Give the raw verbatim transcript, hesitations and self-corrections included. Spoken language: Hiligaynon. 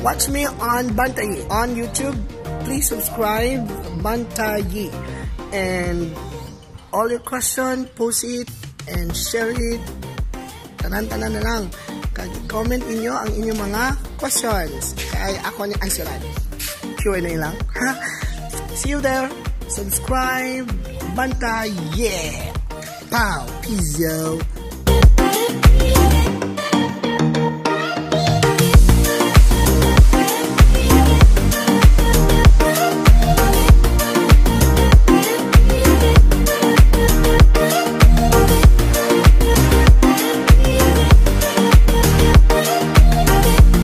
Watch me on Bantayi on YouTube. Please subscribe, Bantayi. And all your question, post it and share it. Tanan-tanan na lang. Kag comment ninyo ang inyong mga questions. Kay ako ni answeran. Q and A lang. See you there. Subscribe. Bantayi. Pow. Peace out.